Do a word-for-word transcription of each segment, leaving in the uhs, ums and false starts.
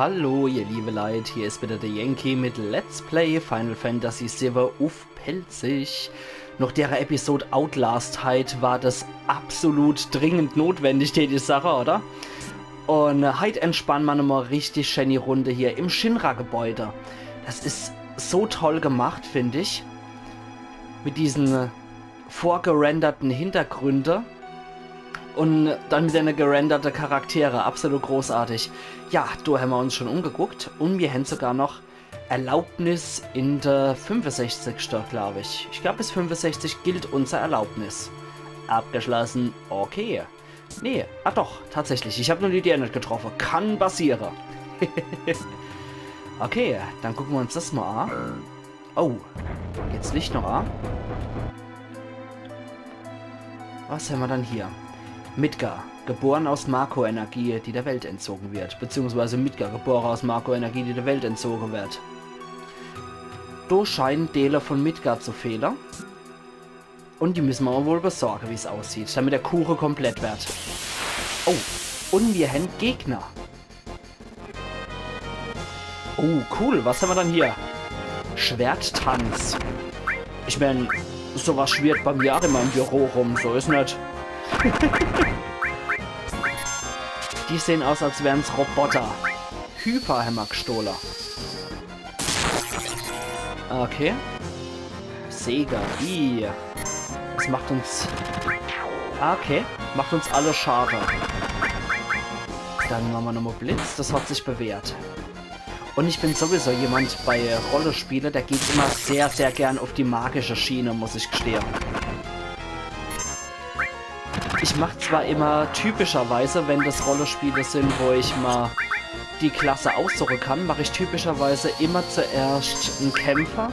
Hallo, ihr liebe Leit, hier is wieder der Yankee mit Let's Play Final Fantasy siwwe uff Pälzisch. Noch dere Episode Outlast heit war das absolut dringend notwendig, die, die Sache, oder? Und äh, heit entspann ma nochmal richtig schön die Runde hier im Shinra-Gebäude. Das is so toll gemacht, find ich. Mit diesen äh, vorgerenderten Hintergründe und dann wieder eine gerenderte Charaktere. Absolut großartig. Ja, do hämmer uns schon umgeguckt und mir hänn sogar noch Erlaubnis in der fünfundsechzigste, glaub ich. Ich glaub, bis fünfundsechzig gilt unser Erlaubnis. Abgeschlossen. Okay. Nee, ah doch, tatsächlich. Ich hab nur die Dier net getroffe. Kann passiere. Okay, dann gucke mer uns das mal an. Oh, geht's Licht noch an? Was hämmer dann hier? Midgar, geboren aus Mako-Energie, die der Welt entzogen wird. Beziehungsweise Midgar, geboren aus Mako-Energie, die der Welt entzogen wird. Do scheinen Dele von Midgar zu fehle. Und die müsse mer wohl besorge, wie's aussieht, damit der Kuche komplett wird. Oh, und mir hänn Gegner. Oh, cool. Was hämmer dann hier? Schwerttanz. Ich mein, sowas schwirrt bei mir auch immer im Büro rum. So is net. Die sehen aus, als wären's Roboter. Hyper hämmer gestohle. Okay. Sega. I. Das macht uns... Okay. Macht uns alle Schade. Dann mache mer nochmal Blitz. Das hat sich bewährt. Und ich bin sowieso jemand bei Rollenspiele, der geht immer sehr, sehr gern auf die magische Schiene, muss ich gestehe. Ich mach zwar immer typischerweise, wenn das Rollenspiele sind, wo ich mal die Klasse aussuche kann, mach ich typischerweise immer zuerscht en Kämpfer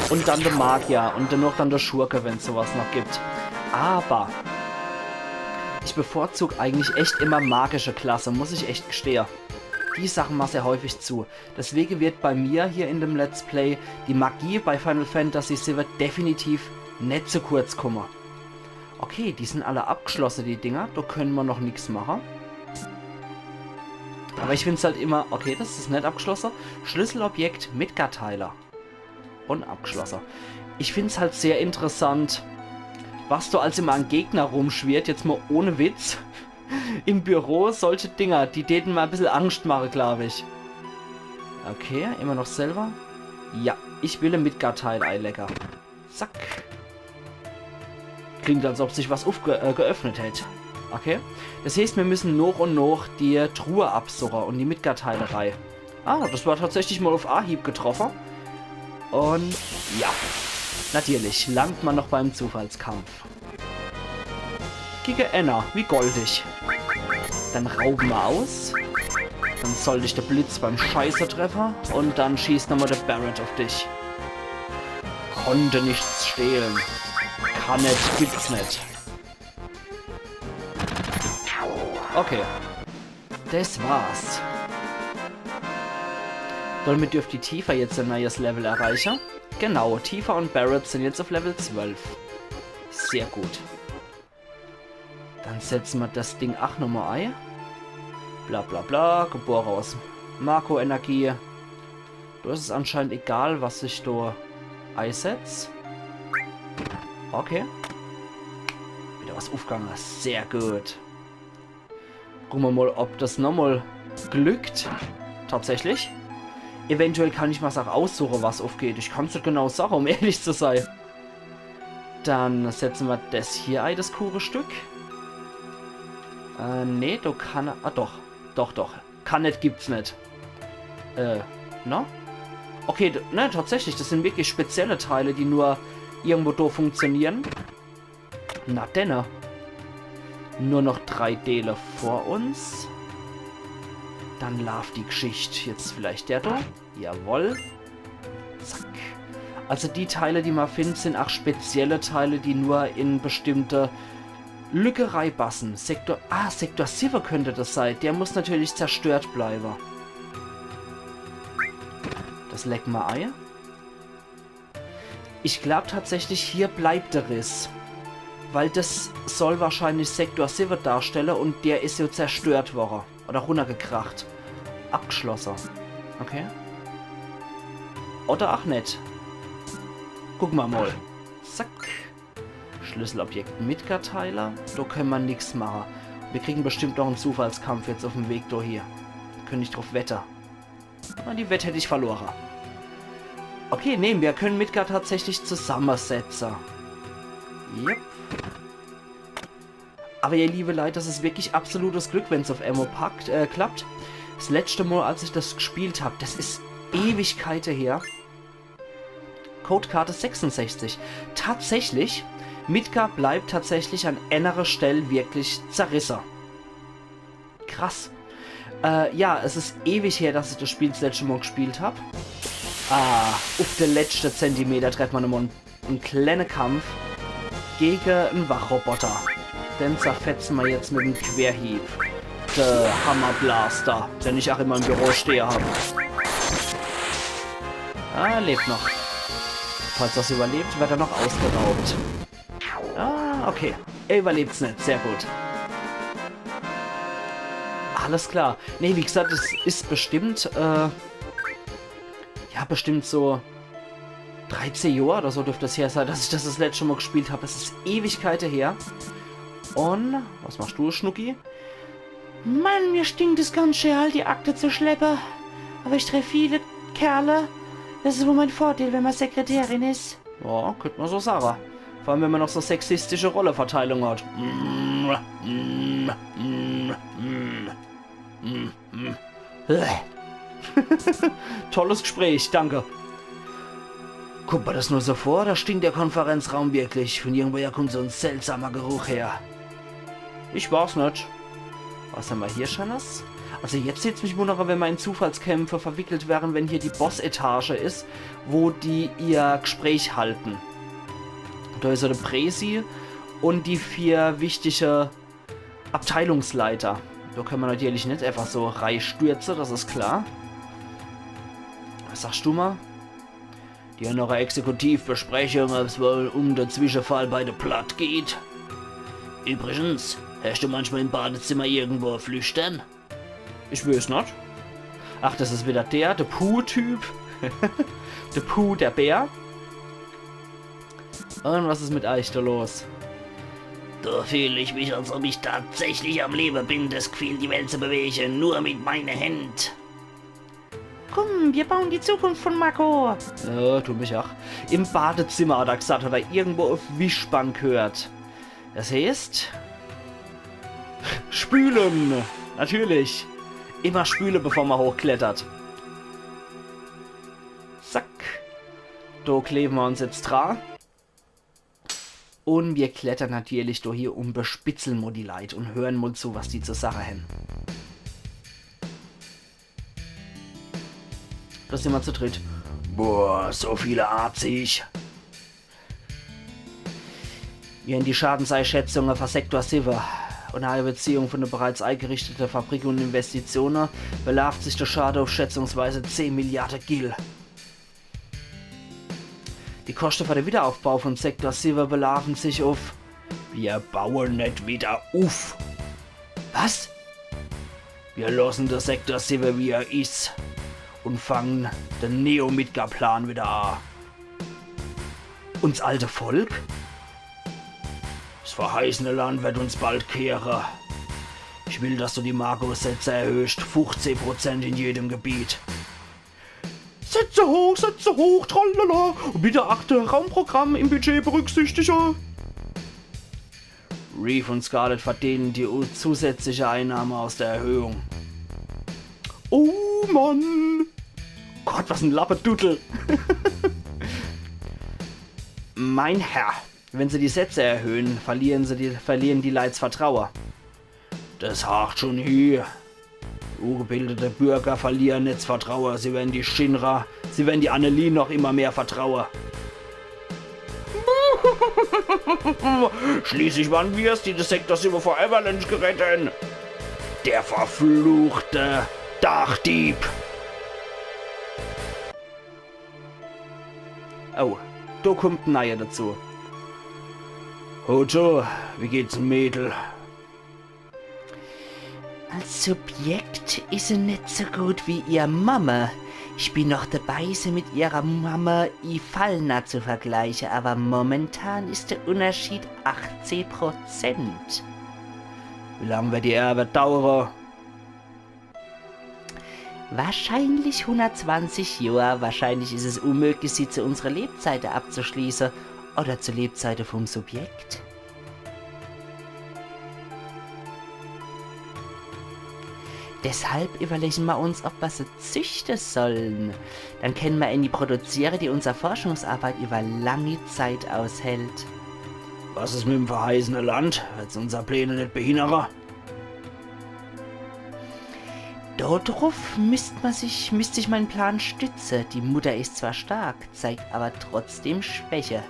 und dann de Magier und danach dann de Schurke, wenn's sowas noch gibt. Aber ich bevorzug eigentlich echt immer magische Klasse, muss ich echt gestehe. Die Sache mach sehr häufig zu. Deswege wird bei mir hier in dem Let's Play die Magie bei Final Fantasy siwwe definitiv net zu kurz kumme. Okay, die sind alle abgeschlosse, die Dinger. Da können mer noch nix mache. Aber ich find's halt immer... Okay, das is net abgeschlosse. Schlüsselobjekt Midgar-Teile. Und abgeschlosse. Ich find's halt sehr interessant, was da als immer an Gegner rumschwirrt. Jetzt mal ohne Witz. Im Büro solche Dinger, die däten mal e bissel Angst mache, glaub ich. Okay, immer noch selber. Ja, ich will e Midgar-Teil eilecke. Zack. Klingt, als ob sich was ufge äh, geöffnet hätt. Okay. Das heißt, mir müssen noch und noch die Truhe absuche und die Midgar-Teile rei. Ah, das war tatsächlich mal auf Ahieb getroffe. Und ja. Natürlich langt mer noch beim Zufallskampf. Gege enner, wie goldig. Dann raube mer aus. Dann soll dich de Blitz beim Scheiße treffe. Und dann schießt nochmal de Barret auf dich. Konnte nichts stehlen. Kann net, gibt's net. Okay. Das war's. Damit dürft die Tifa jetzt e neies Level erreiche. Genau, Tifa und Barret sind jetzt auf Level zwölf. Sehr gut. Dann setze mer das Ding ach nochmal ei. Bla bla bla, gebore aus Mako-Energie. Do is es anscheinend egal, was ich do eisetz. Okay. Wieder was ufgange. Sehr gut. Gucke mer mal, ob das nochmal glückt. Tatsächlich. Eventuell kann ich mer's ach aussuche, was ufgeht. Ich kann's net genau sage, um ehrlich zu sei. Dann setze mer das hier ei, das Kuchestück. Äh, nee, do kann er... Ah, doch. Doch, doch. Kann net, gibt's net. Äh, ne? Okay, d- ne, tatsächlich, das sind wirklich spezielle Teile, die nur irgendwo do funktionieren. Na denne. Nur noch drei Dele vor uns. Dann laaft die Gschicht. Jetzt vielleicht der do. Jawoll. Zack. Also die Teile, die mer findt, sind ach spezielle Teile, die nur in bestimmte Lücke reibasse. Sektor... Ah, Sektor siwwe könnt das sei. Der muss natürlich zerstört bleiwe. Das lecke mer ei. Ich glaab tatsächlich, hier bleibt de Riss. Weil das soll wahrscheinlich Sektor siwwe darstelle und der is jo zerstört worre. Oder runnergekracht. Abgeschlosse. Okay. Oder ach net. Gucke mer mol. Zack. Schlüsselobjekt Midgar-Teiler. Do kenne mer nix mache. Mir kriegen bestimmt noch en Zufallskampf jetzt uff'm Weg do hie. Könnt ich druff wette. Na, die Wett hätt ich verlore. Okay, nee, mir kenne Midgar tatsächlich zusammesetze. Yep. Awwer ihr liewe Leit, das is wirklich absolutes Glück, wenn's uff emol packt, äh, klappt. Das letschte Mol, als ich das gespielt hab, das is Ewigkeite her. Codekarte sechsundsechzig. Tatsächlich, Midgar bleibt tatsächlich an enere Stell wirklich zerrisse. Krass. Äh, ja, es is ewig her, dass ich das Spiel das letschte Mol gespielt hab. Ah, uff de letschte Zentimeter treffe mer nochmol en, en klenne Kampf gege en Wachroboter. Den zerfetze mer jetzt mit em Querhieb. De Hammerblaster, den ich ach immer im Büro stehe hab. Ah, lebt noch. Falls das überlebt, werd er noch ausgeraubt. Ah, okay. Er überlebt's net. Sehr gut. Alles klar. Nee, wie gesagt, es is bestimmt, äh, ja, bestimmt so dreizeh Johr oder so dürft das her sei, dass ich das das letschte Mol gespielt hab. Das is Ewigkeite her. Un, was machst du, Schnucki? Mann, mir stinkt es ganz schön, all die Akte zu schleppe. Awwer ich treff viele Kerle. Das is wohl mein Vorteil, wenn mer Sekretärin is. Ja, könnt mer so sage. Vor allem, wenn mer noch so sexistische Rolleverteilung hat. Mm, mm, mm, mm, mm, mm. Äh. Tolles Gespräch, danke. Kummt mer das nur so vor, oder stinkt der Konferenzraum wirklich? Von irgendwoher kummt so en seltsamer Geruch her. Ich weiß net. Was hämmer hier Scheenes? Also jetzt tät's mich wunnere, wenn mer in Zufallskämpfe verwickelt wären, wenn hier die Bossetage is, wo die ihr Gespräch halten. Do is jo de Präsi un die vier wichtige Abteilungsleiter. Do kenne mer natürlich net einfach so reistürze, das is klar. Was sagst du mol? Die hänn noch e Exekutivbesprechung, ob's wohl um de Zwischefall bei de Platt geht. Übrigens, hörst du manchmal im Badezimmer irgendwo flüstern? Ich wüsst net. Ach, das is wieder der, de Puh-Typ. De Puh, der Bär. Un was is mit eich do los? Do fühl ich mich, als ob ich tatsächlich am Lewe bin. Das Gefühl, die Welt zu bewege, nur mit meine Händ. Kumm, mir bauen die Zukunft von Mako. Ja, du mich ach. Im Badezimmer, hat er gesagt, hat er irgendwo uff Wischbank gehört. Das heißt, spüle. Natürlich. Immer spüle, bevor mer hochklettert. Zack. Do klewe mer uns jetzt dra. Un mir klettern natürlich do hier un bespitzeln mol die Leit un hören mol zu, was die zu sage hänn. Do sin mer zu dritt. Boah, so viele Azig. Mir hänn die Schadenseinschätzunge für Sektor siwwe. Unner Einbeziehung von de bereits eingerichtete Fabrike un Investitione belaaft sich de Schade uff schätzungsweise zehn Milliarde Gil. Die Koschte für de Wiederaufbau von Sektor siwwe belaafen sich uff... Mir bauen net wieder uff. Was? Mir lossen de Sektor siwwe, wie er is, un fangen de Neo-Midgar-Plan wieder a. Uns alte Volk? S verheißene Land wird uns bald kehre. Ich will, dass du die Mako-Sätze erhöhst, fuchzeh Prozent in jedem Gebiet. Sätze hoch, Sätze hoch, tralala. Und bitte achte, Raumprogramm im Budget berücksichtige. Reef und Scarlet verdienen die u-, zusätzliche Einnahme aus der Erhöhung. Oh Mann. Gott, was en Lappeduddel. Mein Herr, wenn Sie die Sätze erhöhen, verlieren Sie die, verlieren die Leits Vertraue. Das hakt schon hier. Ungebildete Bürger verlieren jetzt Vertraue. Sie werden die Shinra, sie werden die Annelie noch immer mehr vertraue. Schließlich waren wir's, die des Sektors siwwe vor Avalanche gerettet hänn. Der verfluchte Dachdieb. Oh, do kummt en Neier dazu. Hojo, wie geht's em Mädel? Als Subjekt is se net so gut wie ihr Mamme. Ich bin noch dabei, se mit ihrer Mamme Ifalna zu vergleiche, aber momentan is der Unterschied achtzig Prozent. Wie lang wird die Erbe dauere? Wahrscheinlich hundertzwanzig Johr. Wahrscheinlich is es unmöglich, sie zu unsere Lebzeite abzuschließe. Oder zu Lebzeite vom Subjekt. Deshalb überlegen mer uns, ob mer se züchte sollen. Dann kennen mer eine produziere, die unser Forschungsarbeit über lange Zeit aushält. Was is mit dem verheißene Land? Wird's unser Pläne net behindere? Dodruf misst mer sich, misst sich mein Plan stütze. Die Mutter is zwar stark, zeigt aber trotzdem Schwäche.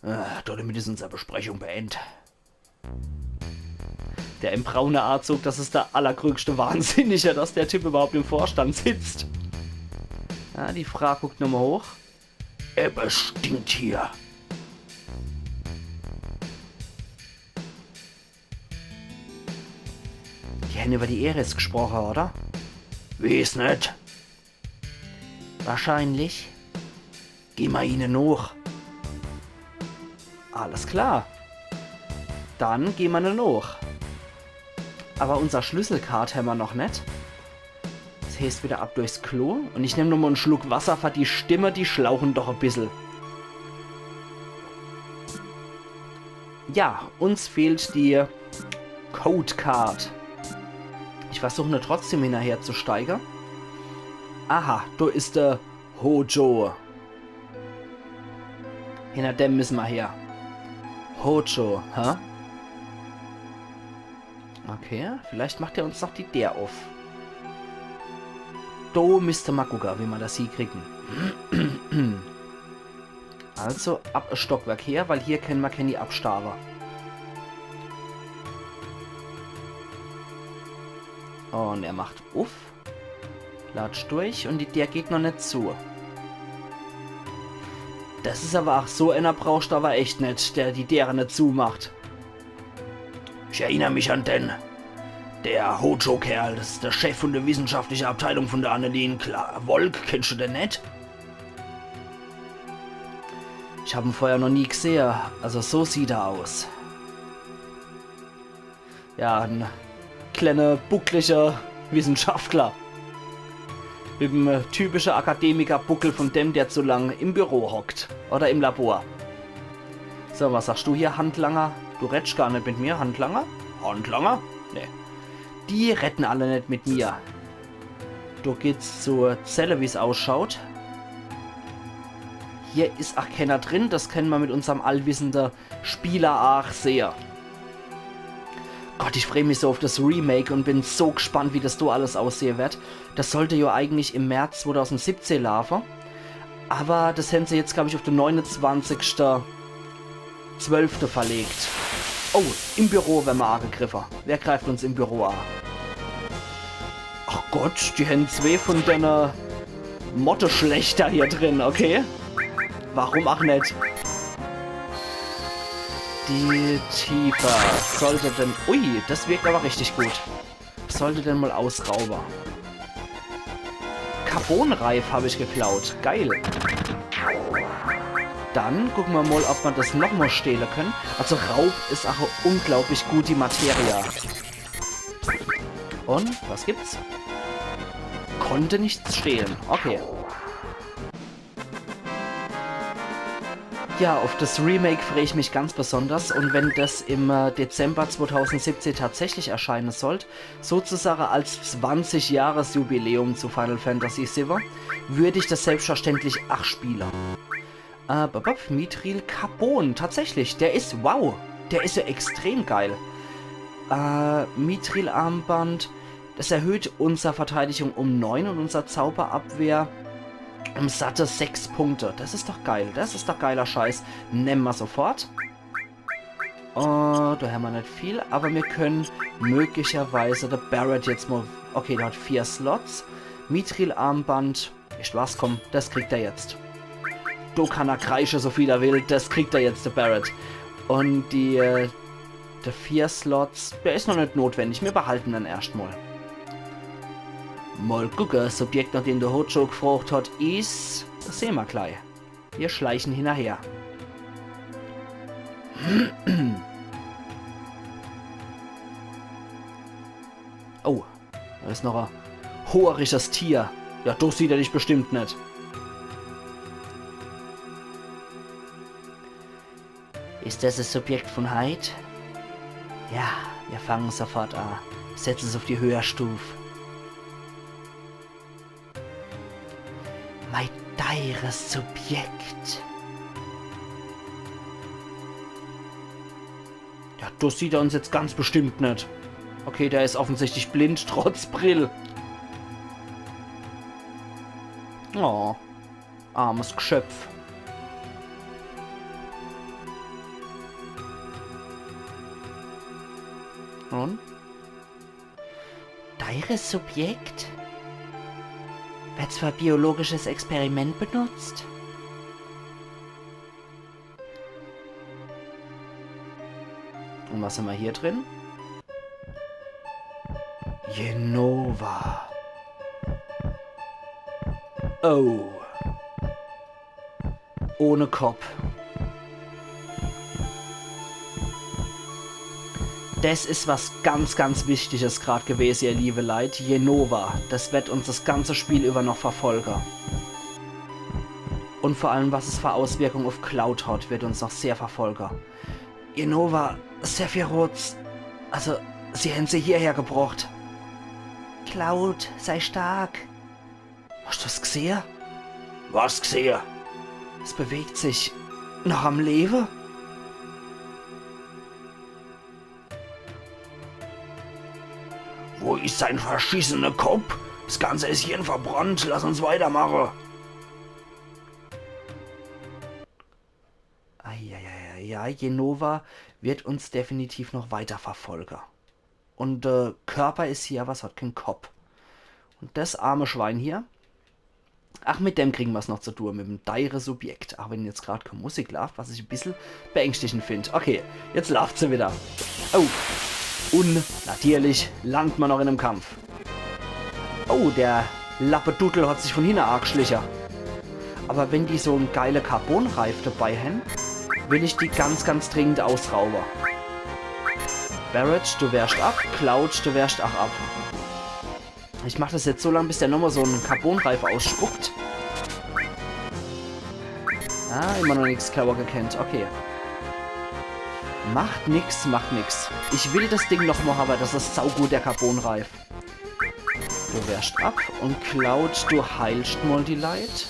Ah, damit is unser Besprechung beendt. Der im braune Aazug, das is der allergrößte Wahnsinniger, dass der Typ überhaupt im Vorstand sitzt. Ah, die Frau guckt nochmal hoch. Ebbes stinkt hier. Die hän über die Aeris gesproche, oder? Weeß net. Wahrscheinlich. Geh mer ihne noch. Alles klar. Dann geh mer ne noch. Aber unser Schlüsselkart hämmer noch net. Das heißt wieder ab durchs Klo. Und ich nemm nochmal en Schluck Wasser, weil die Stimme, die schlauchen doch e bissel. Ja, uns fehlt die Codecard. Ich versuch nur trotzdem hinnerher zu steige. Aha, do is der Hojo. Hinner dem müssen mer her. Hojo, hä? Okay, vielleicht macht er uns noch die Deer uff. Do misst mer gucke, wie mer das hiekriegen. Also ab e Stockwerk her, weil hier kennen mer kenni abstaawe. Und er macht uff. Latscht durch und die Deer geht noch net zu. Das is aber ach so, einer brauchst aber echt net, der die Deere net zumacht. Ich erinner mich an den. Der Hojo-Kerl, das is der Chef von der wissenschaftlichen Abteilung von der Annelien. Klar, Wolk, kennst du den net? Ich hab en vorher noch nie gesehe. Also so sieht er aus. Ja, en kleiner, bucklicher Wissenschaftler. Mit em, äh, typische Akademikerbuckel von dem, der zu lang im Büro hockt. Oder im Labor. So, was sagst du hier, Handlanger? Du redst gar net mit mir, Handlanger? Handlanger? Nee. Die redden alle net mit mir. Do geht's zur Zelle, wie's ausschaut. Hier is ach kenner drin, das kennen mer mit unserm allwissende Spieler ach sehe. Gott, ich freu mich so auf das Remake und bin so gespannt, wie das do alles aussehe wird. Das sollte ja eigentlich im März zweitausendsiebzehn laufe. Aber das hän se jetzt, glaub ich, auf den neunundzwanzigsten zwölften verlegt. Oh, im Büro werre mer angegriffe. Wer greift uns im Büro an? Ach Gott, die hän zwee von denne Motteschlechter hier drin, okay? Warum ach net? Die Tifa sollte denn... Ui, das wirkt aber richtig gut. Sollte denn mal ausraube. Carbonreif hab ich geklaut. Geil. Dann gucke mer mal, ob mer das nochmal stehle können. Also Raub is ach unglaublich gut, die Materia. Und, was gibt's? Konnte nichts stehlen. Okay. Ja, auf das Remake freu ich mich ganz besonders. Und wenn das im, äh, Dezember zweitausendsiebzehn tatsächlich erscheinen sollt, sozusagen als zwanzig-Jahres-Jubiläum zu Final Fantasy sieben, würd ich das selbstverständlich ach spiele. Äh, babab, Mithril Carbon, tatsächlich, der is, wow, der is ja extrem geil. Äh, Mithril-Armband, das erhöht unser Verteidigung um neun und unser Zauberabwehr um satte sechs Punkte. Das is doch geil, das is doch geiler Scheiß. Nemme mer sofort. Oh, do hämmer net viel, aber mir können möglicherweise de Barret jetzt mal... Okay, der hat vier Slots. Mithril-Armband. Echt was? Komm, das kriegt er jetzt. Do kann er kreische, so viel er will. Das kriegt er jetzt, de Barret. Un die, äh, die vier Slots, der is noch net notwendig. Mir behalten den erscht mol. Mol gucke, das Subjekt, nach dem de Hojo gefrocht hat, is, das sehn mer glei. Mir schleichen hinnerher. Oh, do is noch e hoorisches Tier. Ja, das sieht er dich bestimmt net. Is das das Subjekt vun heit? Ja, mir fangen sofort a. Setzen es uff die Höherstuf. Mei deires Subjekt. Ja, das sieht er uns jetzt ganz bestimmt net. Okay, der is offensichtlich blind, trotz Brill. Oh, armes Gschöpf. Un? Deires Subjekt? Werd für e biologisches Experiment benutzt? Un was hämmer hier drin? Jenova. Oh. Ohne Kopp. Des is was ganz, ganz Wichtiges grad gewese, ihr liewe Leit. Jenova, des werd uns des ganze Spiel über noch verfolge. Un vor allem, was es für Auswirkung uff Cloud hat, werd uns noch sehr verfolge. Jenova, Sephiroth, also, sie hän se hierher gebrocht. Cloud, sei stark. Hast du's gsehe? Was gsehe? Es bewegt sich. Noch am Lewe? Wo is sein verschissene Kopp? Des Ganze is hier verbrannt. Lass uns weitermache. Eieiei, ja, Jenova wird uns definitiv noch weiter verfolge. Un, äh, Körper is hier, awwer es hat keen Kopp. Un des arme Schwein hier. Ach, mit dem kriegen mer's noch zu tun, mit dem deire Subjekt. Ach wenn jetzt grad kee Musik laaft, was ich e bissel beängstigend find. Okay, jetzt laaft se wieder. Oh. Un natierlich landet mer noch in em Kampf. Oh, der Lappeduddel hat sich von hinne aageschliche. Awwer wenn die so en geile Carbonreif dabei hän, will ich die ganz, ganz dringend ausraube. Barret, du wehrscht ab. Cloud, du wehrscht ach ab. Ich mach des jetzt so lang, bis der nochmol so en Carbonreif ausspuckt. Ah, immer noch nix klaue gekennt. Okay. Macht nix, macht nix. Ich will des Ding nochmol hawwe, des is saugut, der Carbonreif. Du wehrscht ab un Cloud, du heilscht mol die Leit.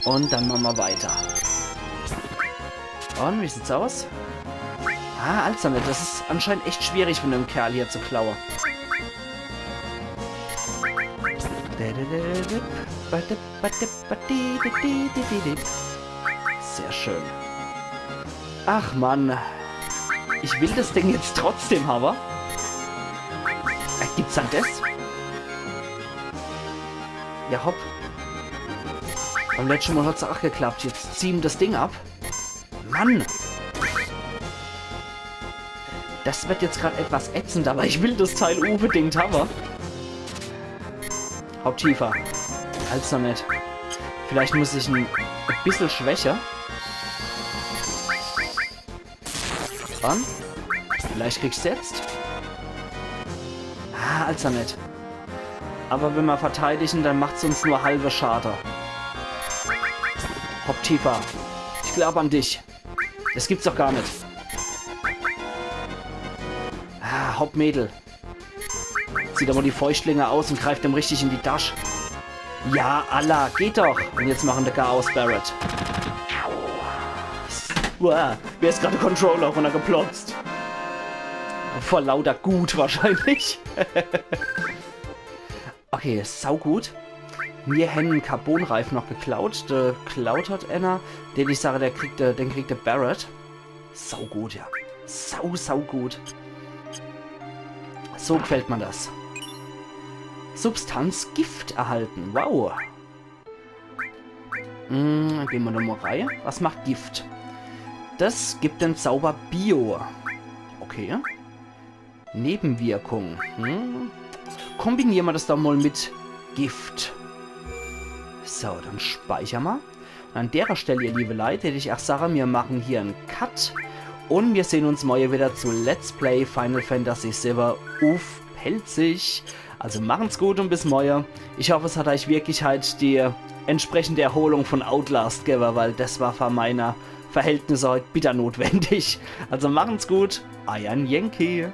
Un dann mache mer weiter. Un, wie sieht's aus? Ah, Alzernet, des is anscheinend echt schwierig, von dem Kerl hier zu klaue. Sehr schön. Ach Mann. Ich will des Ding jetzt trotzdem hawwe. Äh, gibt's dann des? Ja, hopp. Beim letschte Mol hat's ach geklappt. Jetzt zieh em des Ding ab. Mann! Des wird jetzt grad etwas ätzend, awwer ich will des Teil unbedingt hawwe. Hopp, Tifa. Als noch net. Vielleicht muss ich en e bissel schwäche. Dran. Vielleicht kriegsch's jetzt. Ah, als noch net. Awwer wenn mer verteidigen, dann macht's uns nur halwe Schade. Hopp, Tifa. Ich glaab an dich. Des gibt's doch gar net. Ah, hopp, Mädel. Zieh awwer die Fäuschtlinge aus un greif em richtig in die Dasch. Ja, alla, geht doch. Un jetzt mach en de Garaus, Barret. Uah, mir is grad de Controller runnergeplotzt. Vor lauter Gut wahrscheinlich. Okay, saugut. Mir hän en Carbonreif noch geklaut. De Cloud hat enner. Den ich sage, der kriegt, äh, den kriegt de Barret. Saugut, ja. Sau, saugut. So gefällt mer des. Substanz Gift erhalten. Wow. Hm, gehn mer do mol rei. Was macht Gift? Das gibt den Zauber Bio. Okay. Nebenwirkung. Hm? Kombiniere mer das doch mal mit Gift. So, dann speichere mer. An derer Stell, ihr liebe Leit, hätt ich ach sage, mir machen hier en Cut. Un mir sehn uns morje wieder zu Let's Play Final Fantasy siwwe uff Pälzisch. Also machen's gut un bis morje. Ich hoff, es hat eich wirklich halt die entsprechende Erholung von Outlast gewwe, weil das war für meine Verhältnisse heut bitter notwendig. Also machen's gut, eier Yankee.